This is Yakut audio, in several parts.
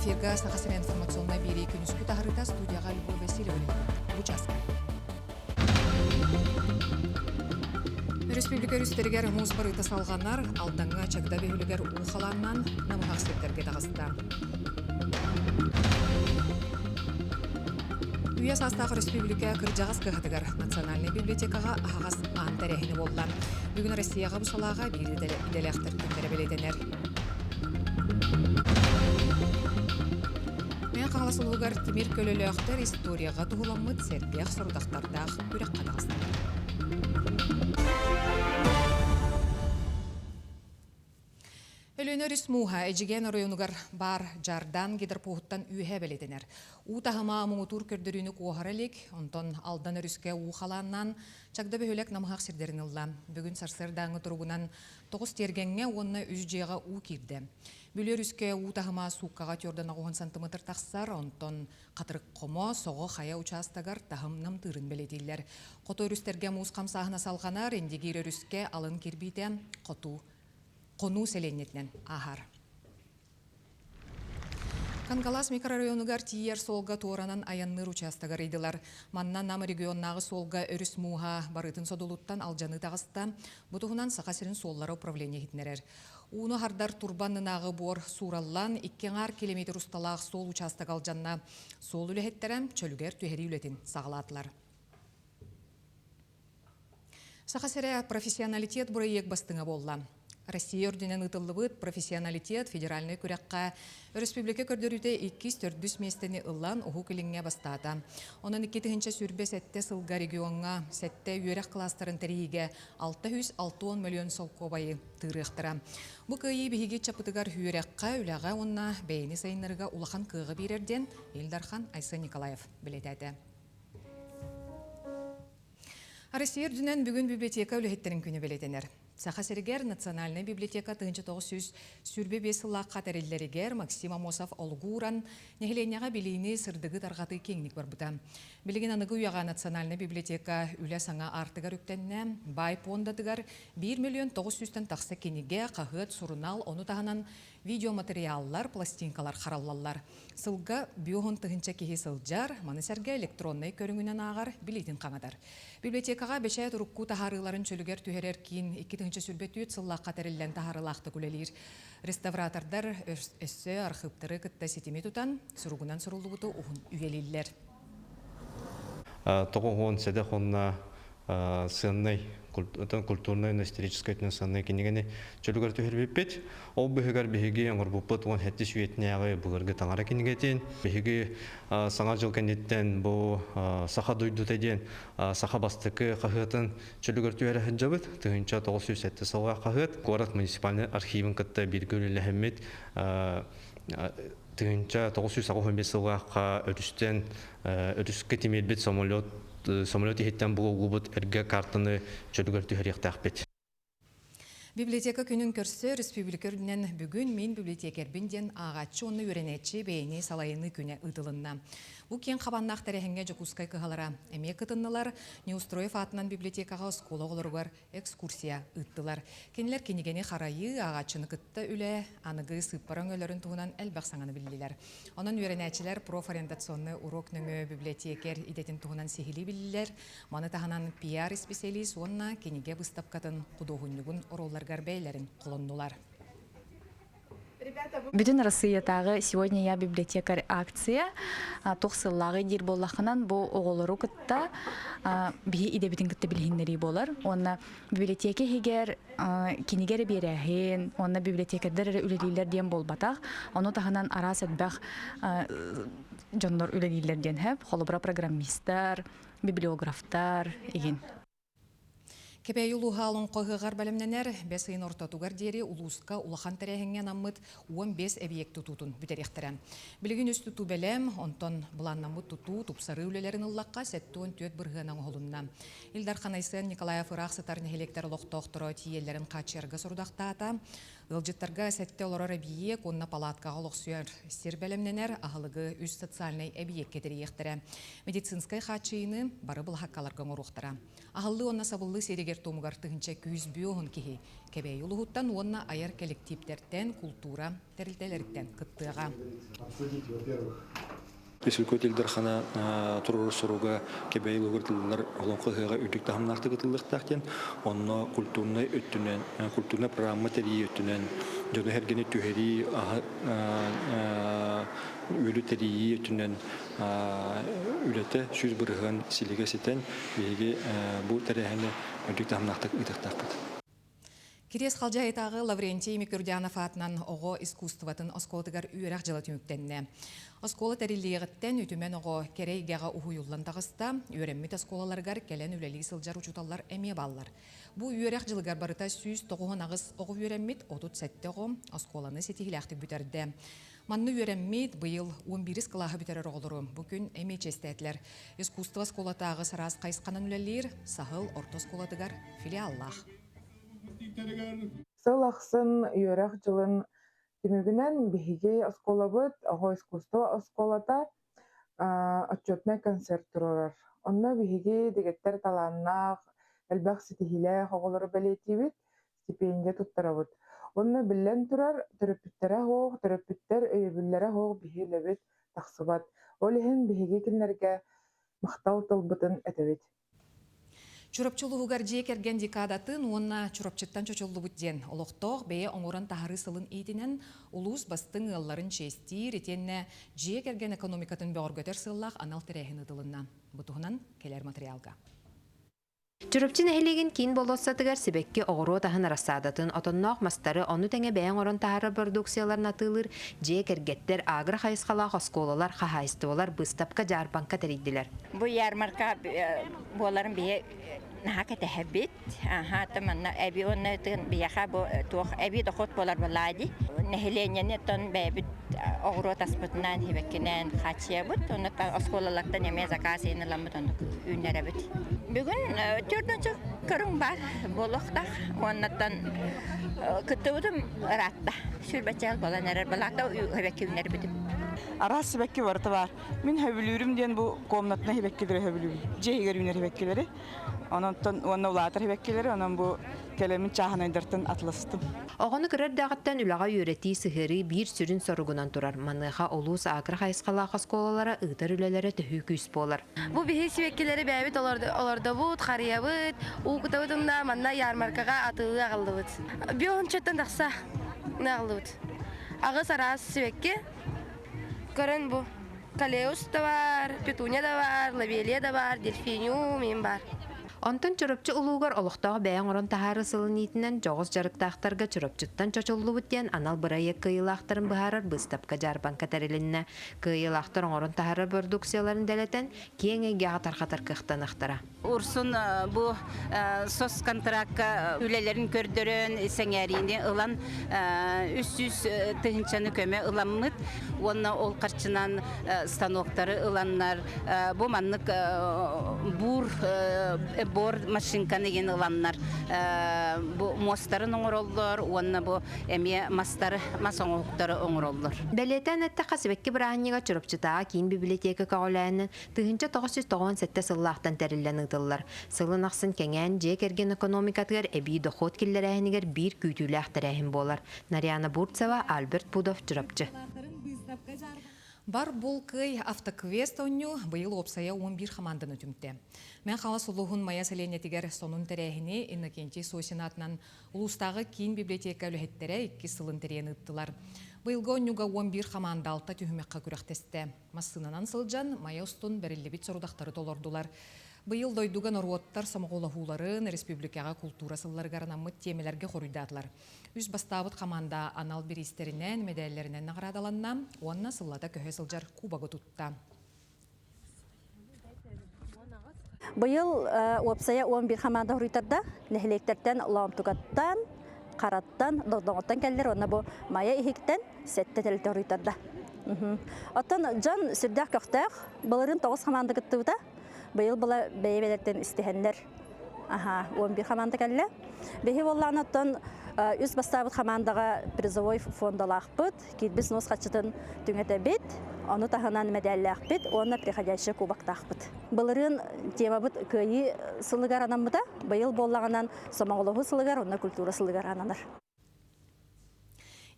Эфирга Саха сирэ информационнай биэрии күнүскү таһарыыта студияҕа Любовь Васильева бу часка. Республика өрүстэригэр муус барыыта салҕанар, Алдаҥҥа Чагда бөһүлүгэр уу халааннаан намыһах сирдэргэ таҕыста. Үйэ саастаах республика кырдьаҕас кыһатыгар Национальнай библиотекаҕа аһаҕас аан тэрээһинэ буолла. Бүгүн Россияҕа бу салааҕа биир идэлээхтэр күннэрэ бэлиэтэнэр. Мэҥэ Хаҥалас улууһугар тимир көлөлөөхтөр историяҕа туһуламмыт сэргэх сорудахтардаах күрэххэ таҕыстылар. Өлүөнэ өрүс мууһа Эдьигээн оройуонугар баар Жардан гидропоһуттан үөһэ бэлиэтэнэр. Уу таһыма муҥутуур көрдөрүүнү куоһара илик, онтон Алдан өрүскэ уу халааннаан Чагда бөһүөлэк намыһах сирдэрин ылла. Бүгүн сарсыардааҥҥы туругунан тоҕус тиэргэҥҥэ уонна үс дьиэҕэ уу киирдэ. Бүлүү өрүскэ уу таһыма сууккаҕа түөрдэн оҕуһун сантиметр тахсар, онтон Хатырык Хомо, Соҕо Хайа учаастагар таһым намтыырын бэлиэтииллэр. Хоту өрүстэргэ муус хамсааһына салҕанар, Индигиир өрүскэ алын кирбиитэ хоту Хонуу сэлиэнньэтинэн ааһар. Кангалас микрорайонугар тиийэр суолга туоранан айанныыр учаастагар ыйдылар. Манна Нам регионнааҕы суолга өрүс мууһа барыытын содулуттан алдьаныы таҕыста. Бу туһунан Саха сирин суоллара управление иһитиннэрэр. Ууну аһардар турба аннынааҕы буор суураллан, икки аҥаар километр усталаах суол учаастага алдьанна. Суол үлэһиттэрэ чөлүгэр түһэрии үлэтин саҕалаатылар. Саха сирэ профессионалитет бырайыак бастыҥа буолла. Россия үрдүнэн ыытыллыбыт профессионалитет федеральнай күрэххэ өрөспүүбүлүкэ көрдөрүүтэ иккис, төрдүс миэстэни ылан Уһук Илиҥҥэ бастаата. Онон 2027 сылга региоҥҥа сэттэ үөрэх класстарын тэрийиигэ 660 мөлүйүөн солкуобайы тыырыахтара. Бу кыайыы биһиги ыччаппытыгар үөрэххэ, үлэҕэ уонна бэйэни сайыннарыыга улахан кыаҕы биэрэр диэн Ил Дархан Айсен Николаев бэлиэтээтэ. Россия үрдүнэн бүгүн библиотека үлэһиттэрин күнэ бэлиэтэнэр. Саха сиригэр Национальнай библиотека 1925 сыллаахха тэриллэригэр Максим Амосов олугу ууран, нэһилиэнньэҕэ билиини, сырдыгы тарҕатыы киэҥник барбыта. Билигин аныгы үйэҕэ Национальнай библиотека үлэ саҥа аартыгар үктэннэ. Баай пуондатыгар 1 миллион 900-тэн тахса кинигэ, хаһыат, сурунаал, ону таһынан видеоматериаллар, пластинкалар хараллаллар. Сылга биоһун тыһыынча киһи сылдьар, маны сэргэ электроннай көрүҥүнэн ааҕар, билиитин хаҥатар. Библиотекаҕа бэчээт урукку таһаарыыларын чөлүгэр түһэрэр киин 2024 сыллаахха тэриллэн таһаарыылаахтык үлэлиир. Реставратордар өссө архыыптары кытта ситими тутан, суругунан суруллубуту уһун үйэлииллэр. Тоҕо уон сэдэх уонна сыаннай культурнай историческай өттүнэн сыаннай кинигэни чөлүгэр түһэрбиппит. Ол быһыгар биһиги оҥорбуппут уон сэттис үйэтинээҕи былыргы таҥара кинигэтин. Биһиги Саҥа дьыл кэнниттэн бу Саха дойдута диэн саха бастакы хаһыатын чөлүгэр түһэрэ сылдьабыт. 1907 сылга хаһыат куорат муниципальнай архивын кытта бииргэ үлэлэһэммит 1985 сыллаахха өрүстэн өрүскэ тимирбит самолет самолет иһиттэн булуллубут эргэ картаны чөлүгэр түһэриэхтээхпит. Библиотека күнүн көрсө республика үрдүнэн бүгүн мин библиотекарбын диэн ааҕааччы уонна үөрэнээччи бэйэни салайыныы күнэ ыытылынна. Бу киэҥ хабаннаах тэрээһиҥҥэ Дьокуускай кыһалара эмиэ кытыннылар. Неустроев аатынан библиотекаҕа оскуола оҕолоругар экскурсия ыыттылар. Кинилэр кинигэни харайыы, ааҕааччыны кытта үлэ, аныгы сыыппара өҥөлөрүн туһунан элбэх саҥаны биллилэр. Онон үөрэнээччилэр профориентационнай уруок нөҥүө библиотекарь идэтин туһунан сиһилии биллилэр. Маны таһынан пиар-исписэлиис уонна кинигэ быыстапкатын худуоһунньугун оруолларыгар бэйэлэрин холоннулар. Бүтүн Арассыыйатааҕы «Сегодня я библиотекарь» акция туох сыллааҕый диир буоллаххынан, бу оҕолору кытта биһи идэбитин кытта билиһиннэрии буолар. Уонна библиотека иһигэр кинигэ эрэ биэрээһин, уонна библиотекардар эрэ үлэлииллэр диэн буолбатах. Ону таһынан араас элбэх дьоннор үлэлииллэр диэн сөп. Холобура, программистар, библиографтар игин. Кэбээйи улууһа Олоҥхо ыһыаҕар бэлэмнэнэр. Бэс ыйын ортотугар диэри улууска улахан тэрээһиҥҥэ анаммыт 15 эбийиэк тутуутун бүтэриэхтэрэ. Билигин үс тутуу бэлэм, онтон былааннаммыт тутуу, тупсарыы үлэлэрин ыллахха 74 бырыһыана оҥоһулунна. Ил Дархан Айсен Николаев ыраах сытар нэһилиэктэр олохтоохторо тиийэллэрин хааччыйарга сорудахтаата. Ыалдьыттарга сэттэ олорор эбийиэк уонна палаткаҕа олохсуйар сир бэлэмнэнэр, аһылыгы үс социальнай эбийиэккэ тэрийиэхтэрэ. Медицинскэй хааччыйыыны бары былаһааккаларга оҥоруохтара. Аһыллыы уонна сабыллыы сиэригэр-туомугар 1105 киһи Кэбээйи улууһуттан уонна айар кэлэктииптэртэн, култуура тэрилтэлэриттэн кыттыаҕа. Республика Ил Дархана туруорар соруга Кэбээйи улууһугар тыллар олоҥхо ыһыаҕа үрдүк таһымнаахтык ытыллыахтаах диэн, онно культурнай өттүнэн, культурнай программа тэрийии өттүнэн дьону-сэргэни түһэрии, үөлү тэрийии өттүнэн үлэтэ 100% силигэ ситэн, биһиги бу тэрээһини үрдүк таһымнаахтык ыытыахтаахпыт. Кириэс Халдьаайытааҕы Лаврентий Микрудянов аатынан оҕо искусствотын оскуолатыгар үөрэх дьыла түмүктэннэ. Оскуола тэриллиэҕиттэн үтүмэн оҕо кэрэ эйгэҕэ уһуйуллан таҕыста, үөрэммит оскуолаларыгар кэлэн үлэлии сылдьар учууталлар эмиэ бааллар. Бу үөрэх дьылыгар барыта 198 оҕо үөрэммит, 37 оҕо оскуоланы ситиһиилээхтик бүтэрдэ. Манна үөрэммит, быйыл 11 кылааһы бүтэрэр оҕолору бу күн эмиэ чиэстээтилэр. Искусство оскуолатааҕы сараас хайысханан үлэлиир Саһыл орто оскуолатыгар филиаллаах. Сыл ахсын үөрэх дьылын түмүгүнэн биһиги оскуолабыт оҕо искусство оскуолата отчетнай концерт туруорар. Онно биһиги дэгиттэр талааннаах, элбэх ситиһиилээх оҕолору бэлиэтиибит, стипендия туттарабыт. Уонна биллэн турар, төрөппүттэрэ суох, төрөппүттэр өйөбүллэрэ суох биһи үлэбит тахсыбат. Ол иһин биһиги кинилэргэ махтал тылбытын этэбит. Чурапчы улууһугар дьиэ кэргэн декадатын уонна Чурапчыттан чочуллубут диэн олохтоох бэйэ оҥорон таһаарыы сылын иитинэн улуус бастыҥ ыалларын чиэстиир итиэннэ дьиэ кэргэн экономикатын бөҕөргөтөр сыаллаах анал тэрээһин ыытылынна. Бу туһунан кэлэр материалга. Чурапчы нэһилиэгин киин болуоссатыгар сибэкки оҕуруот аһын рассадатын, отонноох мастары, ону тэҥэ бэйэ оҥорон таһаарар бородууксуйаларын атыылыыр дьиэ кэргэттэр, агро хайысхалаах оскуолалар, хаһаайыстыбалар быыстапка-дьаарбаҥка тэрийдилэр. Бу ярмарка буоларын биһи наһаа кэтэһэбит. Аха, манна эби уонна биһиэхэ бу туох эби дохуот буолар буоллаа дии. Нэһилиэнньэни оттон бэйэбит оҕуруот аспытынан, сибэккинэн хааччыйабыт. Онно оскуолалартан эмиэ заказ иһин ыламмыт оннук үүннэрэбит. Бүгүн төрдүнчү көрүҥ бар буолуохтаах. Уоннаттан кыттыбытым ыраатта. Сүрбэчээл буолан эрэр балаата сибэкки үүннэрбитим. Араас сибэкки барыта баар. Мин сөбүлүүрүм диэн бу комнатнай сибэккилэри сөбүлүүбүн. Дьиэ иһигэр үүнэр сибэккилэри. Онон уонна улаатар сибэккилэри, онон бу кэлэммин чааһынайдартан атыластым. Оҕону кыра эрдэҕиттэн үлэҕэ үөрэтии, сыһыарыы биир сүрүн соругунан турар. Маныаха улуус агро хайысхалаах оскуолалара ыытар үлэлэрэ төһүү күүс буолар. Бу биһи сибэккилэри бэйэбит олордобут, харыйабыт, уу кутабыт уонна манна ярмаркаҕа атыылыы аҕаллыбыт. Биоһунчаттан тахса аҕаллыбыт. Аҕыс араас сибэкки Көрөн бу Калеус да бар, Петуния да бар, Лавелия да бар, Дельфиниум им бар. Онтон Чурапчы улуугар олохтоох бэйэ оҥорон таһаарыы сылын иитинэн дьоҕус дьарыктаахтарга Чурапчыттан чочуллубут диэн анал бырайыак кыайыылаахтарын быһаарар быыстапка-дьаарбаҥка тэрилиннэ. Кыайыылаахтар оҥорон таһаарар бородууксуйаларын дэлэтэн, киэҥ эйгэҕэ тарҕатар кыахтаныахтара. Урсун бу соцконтракка үлэлэрин көрдөрөн сэҥээриини ылан 300 тыһыынчаны көмө ыламмыт уонна ол харчынан станоктары ыланнар бу маннык бур бор машинканы иһин ыланнар бу муостарын оҥороллор уонна бу эмиэ мастары мас оҥоһуктары оҥороллор. Бэлиэтээн эттэххэ, сибэкки бырааһынньыга Чурапчытааҕы киин библиотека көҕүлээнин 1997 сыллаахтан тэриллэн ыытыллар. Сылын ахсын кэҥээн, дьиэ кэргэн экономикатыгар эбии дохуот киллэрээһинигэр биир күүтүүлээх тэрээһин буолар. Нарьяна Бурцева, Альберт Пудов, Чурапчы. Бар бул кый автоквест оонньуу быйыл уопсайа 11 хамаанданы түмтэ. Мэҥ Хаҥалас улууһун Майа сэлиэнньэтигэр сонун тэрээһини Иннокентий Сосин аатынан Улуустааҕы киин библиотека үлэһиттэрэ иккис сылын тэрийэн ыыттылар. Быйылгы оонньууга 11 хамаанда алта түһүмэххэ күрэхтэстэ. Массыынанан сылдьан Майа устун бэриллибит сорудахтары толордулар. Быйыл дойдуга норуоттар сомоҕолоһууларын республикаҕа култуура сылларыгар анаммыт тиэмэлэргэ хоруйдаатылар. Үс бастаабыт хамаанда анал бириистэринэн, мэдээллэринэн наҕараадаланна уонна сыллата көһө сылдьар кубогы тутта. Быйыл уопсайа 11 хамаанда хоруйтарда. Нэһилиэктэртэн Лоомтугаттан, Хараттан, Догдоҥоттон кэллэр уонна бу Майа иһиктэн сэттэ тэрилтэ хоруйтарда. Оттон дьон сүрдээх көхтөөх. Былырыын тоҕус хамаанда кыттыбыта. Быйыл была бэйэ-бэйэлэртэн истиһэннэр аха 11 хамаанда кэллэ. Биһи буоллаҕына оттон Үс бастаабыт хамаандаҕа призовой фондалаахпыт, киирбит снос хаччытын түҥэтэбит, ону таһынан мэдээллээхпит уонна приходящий кубоктаахпыт. Былырыын темабыт Кыайыы сылыгар анаммыта, быйыл буоллаҕынан Сомоҕолоһуу сылыгар уонна культура сылыгар ананар.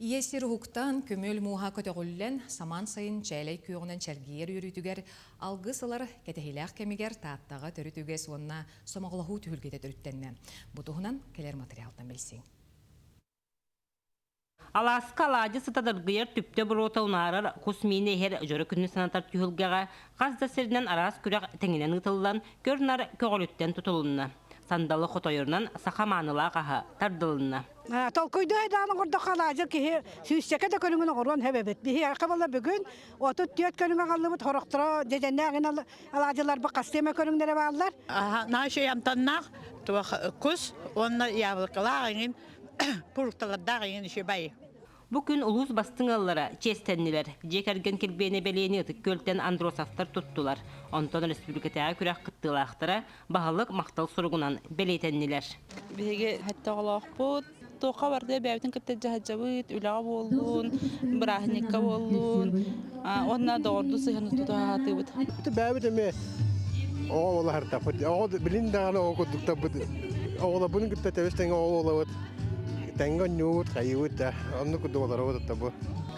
Ийэ сир уһуктан, көмүөл мууһа көтөҕүллэн, самаан сайын чээлэй күөҕүнэн чэлгийэр үөрүүтүгэр алгыс ылар кэтэһиилээх кэмигэр Тааттаҕа төрүт үгэс уонна сомоҕолоһуу түһүлгэтэ төрүттэннэ. Бу туһунан кэлэр материалтан билсиҥ. Алааска алаадьы сыта дыргыйар түптэ буруота унаарар кус миинэ иһэр дьоро күнү санатар түһүлгэҕэ хас да сиринэн араас күрэх тэҥинэн ыытыллан, көр-нар көҕүлүттэн тутулунна. Сандалы хотойорунан саха маанылаах аһа тардылынна. Толкуйдуу айдаан оҥордоххо алаадьы киһи сүүсчэкэ да көрүҥүн оҥоруон сөп эбит. Биһиэхэ буолла бүгүн 34 көрүҥ аҕаллыбыт, сорохторо дьэдьэннээх алаадьыларбыт хастыы эмэ көрүҥнэрэ бааллар. Наһаа үчүгэй амтаннаах туох кус уонна яблокалаах эҥин фрукталардаах эҥин үчүгэй. Бу күн улуус бастыҥ ыаллара чиэстэннилэр. Дьиэ кэргэн килбиэнэ бэлиэни Ытык Күөлтэн Андросовтар туттулар. Онтон республикатааҕы күрэх кыттыылаахтара баһылык махтал суругунан бэлиэтэннилэр. Биһиги сэттэ оҕолоохпут. Туохха барда бэйэбитин кытта дьаһадьабыт, үлэҕэ буоллун, бырааһынньыкка буоллун, уонна доҕордуу сыһыаны тутуһа сатыыбыт. Бэйэбит эмиэ оҕо олоһортаппыт. Оҕо билин даҕаны оҕо курдуктарбыт. Оҕолорбун кытта тэбис тэҥҥэ оҕо буолабыт. Тэҥҥэ онньуубут, хайыыбыт да. Оннук курдук олоробут ата бу.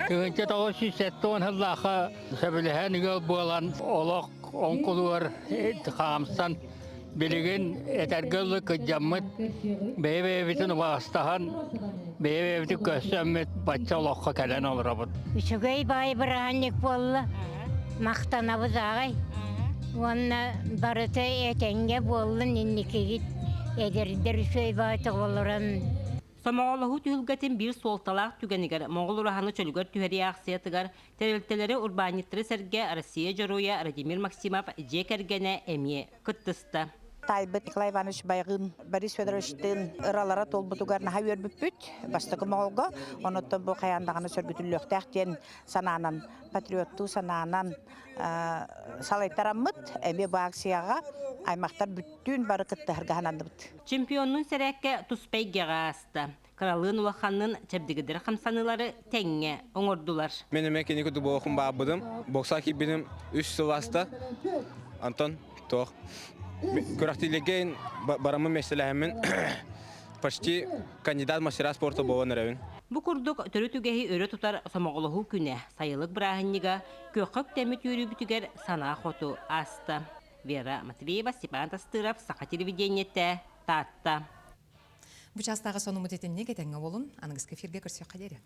1970 сыллаахха сөбүлэһэн ыал буолан олох оҥкулугар хаамсан билигин этэргэ дылы кыдьаммыт бэйэ-бэйэбитин убаастаһан бэйэ-бэйэбитин көрсөммүт бачча олоххо кэлэн олоробут. Үчүгэй баай бырааһынньык буолла. Махтанабыт аҕай. Уонна барыта этэҥҥэ буоллун инникигит эдэрдэр үчүгэй баайтык олорон. Сомоҕолоһуу түһүлгэтин биир суолталаах түгэнигэр Моҕол ураһаны чөлүгэр түһэрии аахсыйатыгар тэрилтэлэри урбаанньыттары сэргэ Россия Дьоруойа Владимир Максимов дьиэ кэргэнэ эмиэ кыттыста. Таайбыт Николай Иванович Байҕыын Борис Федоровичтыын ыралара туолбутугар наһаа үөрбүппүт бастакы моҕолго. Онуттан бу хайаан даҕаны сөргүтүллүөхтээх диэн санаанан, патриоттуу санаанан салайтараммыт эмиэ бу акцияҕа аймахтар бүттүүн бары кыттыһарга сананныбыт. Чемпионнун сэрээккэ туспа эйгэҕэ ааста. Кыралыын улаханнын чэбдигирдэр хамсаныылары тэҥҥэ оҥордулар. Мен эмэ кини курдук буолуохум баабыдым. Бокса киирбитим үс сыл ааста. Антон туох күрэхтиилэргэ бараммын миэстэлэһэммин почти кандидат мастера спорта буолан эрэбин. Бу курдук төрүт үгэһи өрө тутар сомоҕолоһуу күнэ, сайылык бырааһынньыга күөххэ үктэммит үөрүүбүтүгэр санаа хоту ааста. Вера Матвеева, Степан Тастыров, Саха телевидениетэ, Таатта. Бу чаастааҕы сонуммут итинник этэҥҥэ буолун. Аныгыскы эфиргэ көрсүөххэ диэри.